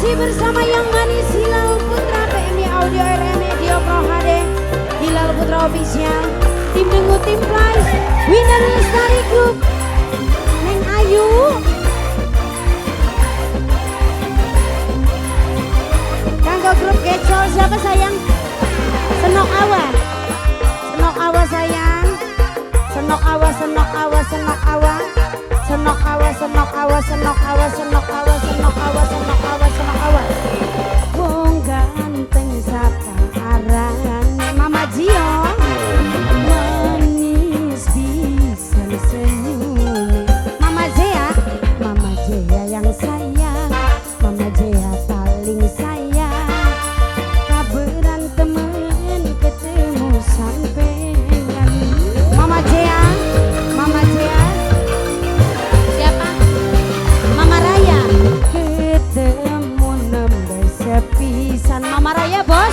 Masih bersama yang manis Hilal Putra PMI Audio RM Media Pro HD, Hilal Putra Official, Tim Dengu, Tim Fly, Winner Lestari Group, Neng Ayu. Kanggo grup Gecol siapa sayang? Senok Awa. Senok Awa sayang. Senok Awa, Senok Awa, Senok Awa. Senok Awa, Senok Awa, Senok Awa, Senok Awa, Senok Awa, Senok Awa, Senok Awa. Wong ganteng sapa arane Mama Gio. Manis bisa senyum. Mama Zea, Mama Zea yang sayang, Mama Zea paling sayang. Kaberan temen ketemu sampean. Mama Zea, Mama Zea. Siapa? Mama Raya. Ketemu nembe sepisan Mama Raya bos.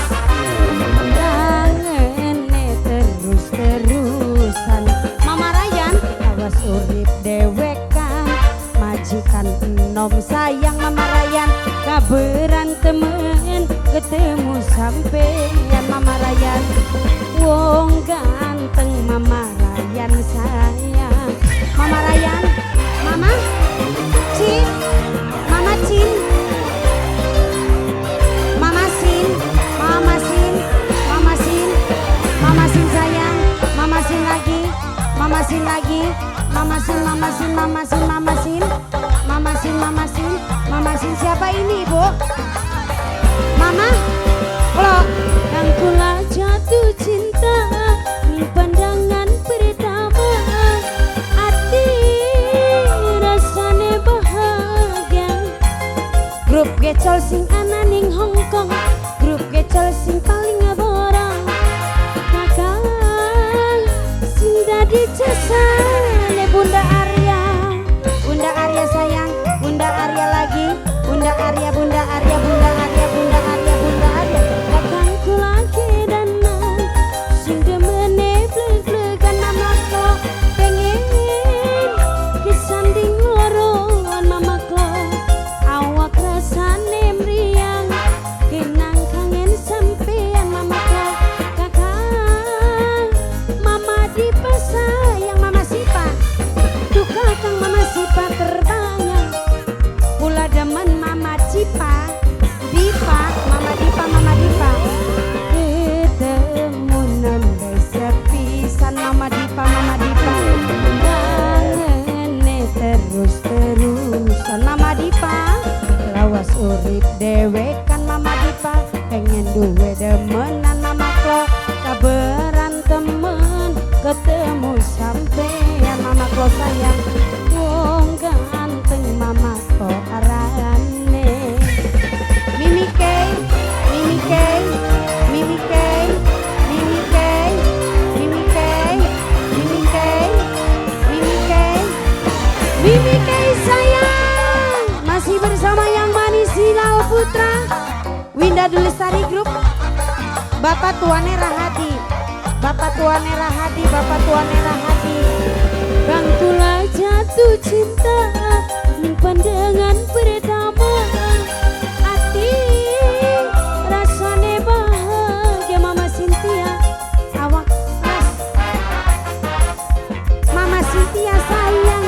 Kangene terus-terusan Mama Rayan. Awas urip dewekan, majikan enom sayang Mama Rayan. Kaberan temen ketemu sampean Mama Rayan. Wong ganteng Mama Rayan sayang. Mama Rayan, Mama Cin, Mama Cin, Mama Sin, Mama Sin, Mama Sin, Mama Sin sayang, Mama Sin lagi, Mama Sin lagi, Mama Sin, Mama Sin, Mama Sin, Mama Sin, Mama Sin, Mama Sin, Mama Sin. Siapa ini ibu? Mama Klo. Kang kula jatuh cinta ning pandangan pertama, ati rasane bahagia. Grup Gecol sing ana ning Hong Kong, grup Gecol sing paling borong, kakang sing dadi jasane Bunda Arya. Bunda Arya sayang, Bunda Arya lagi, Bunda Arya, Bunda Arya, Bunda Arya, Bunda Arya, Bunda Arya. Kakang kula kedanan sing demene bleg-blegan. Mama Klo pengen kesanding loroan. Mama Klo awak rasane mriyang, kenang kangen sampean Mama Klo. Kakang Mama Dipa sayang, Mama Sipa. Duh kakang Mama Sipa terbayang. Kula demen Mama Cipa, Dipa, Mama Dipa, Mama Dipa. Ketemu nembe sepisan Mama Dipa, Mama Dipa. Kangene terus-terusan Mama Dipa. Lawas urip dewekan Mama Dipa, pengen duwe demenan Mama Klo. Kaberan temen ketemu sampean Mama Klo sayang. Wong ganteng Mama Klo arane. Mimi K, Mimi K, Mimi K, Mimi K, Mimi K, Mimi K, Mimi K, Mimi K sayang. Masih bersama yang manis Hilal Putra, Winda Lestari Group, Bapak Tuane Rahadi, Bapak Tuane Rahadi, Bapak Tuane Rahadi. Kang kula jatuh cinta ning pandangan pertama, ati rasane bahagia. Mama Cynthia awak ras. Mama Cynthia sayang,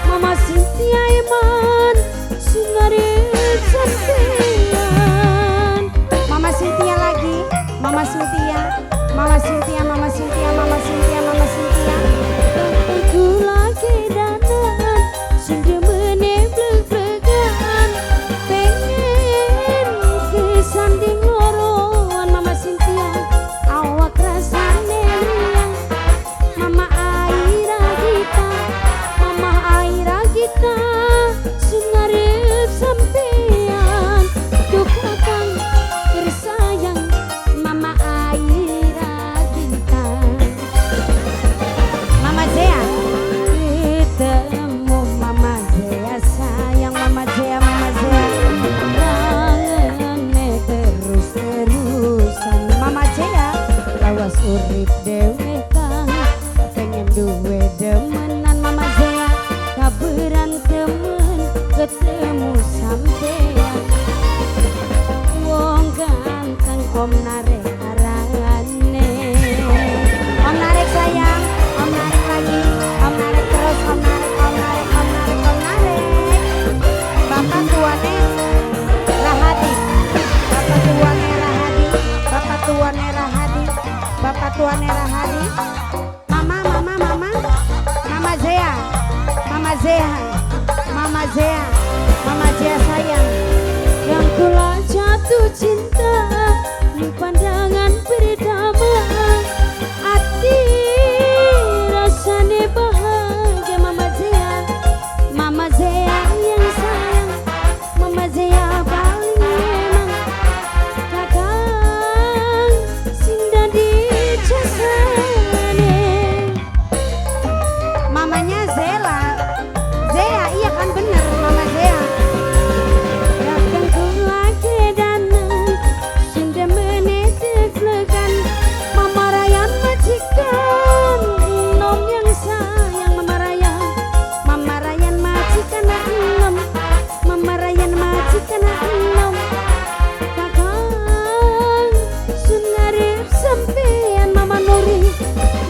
Mama Cynthia eman sing arep sampean. Mama Cynthia lagi, Mama Cynthia, Mama Cynthia, Mama Cynthia, Mama Cynthia, Mama Cynthia. Kula kedanan sing demene bleg-blegan, pengen kesanding loroan. Mama Cynthia awak rasane mriyang. Mama Aira Gita, Mama Aira Gita sing arep sampean. Duh kakang tersayang Mama Aira Gita. Mama Zea, ketemu Mama Zea sayang, Mama Zea, Mama Zea. Kangene terus-terusan Mama Zea. Lawas urip dewekan, pengen duwe demenan Mama Zea. Kaberan temen ketemu sampean. Om Narek arane. Om Narek sayang, Om Narek lagi, Om Narek terus, Om Narek, Om Narek, Om Narek, Om Narek. Bapak tuane Rahadi, Bapak tuane Rahadi, Bapak tuane Rahadi, Bapak tuane Rahadi. Mama, mama, mama, Mama Zea, Mama Zea, Mama Zea, Mama Zea sayang. Yang kula jatuh cinta di pandangan pertama, ati rasane bahagia. Mama Zea, Mama Zea yang sayang, Mama Zea paling emang kakang sing dadi jasane. Mamanya Zela, Zea, iya kan bener Mama Zea. Kakang kula kedanan sing menetek. Mama Rayan majikan nom yang sayang. Mama Rayan, Mama Rayan majikan enom, Mama Rayan majikan enom. Kakang sun ngarep sampean. Mama Nuri,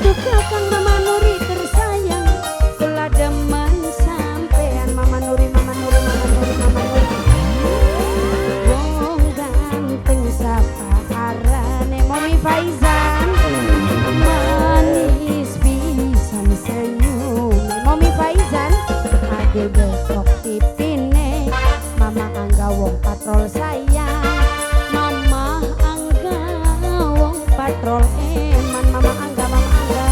duh kakang Mama Nuri tersayang, kula demen sampean. Mama Nuri, Mama Nuri, Mama Nuri, Mama Nuri. Wong ganteng sapa arane? Mami Faizan, Manis pisan senyum. Mami Faizan, Adil besok tipine. Mama Angga wong patrol sayang. Mama Angga wong patrol eman. Mama Angga, Mama Angga.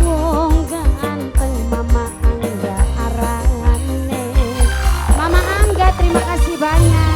Wong ganteng Mama Angga arane. Mama Angga, terima kasih banyak.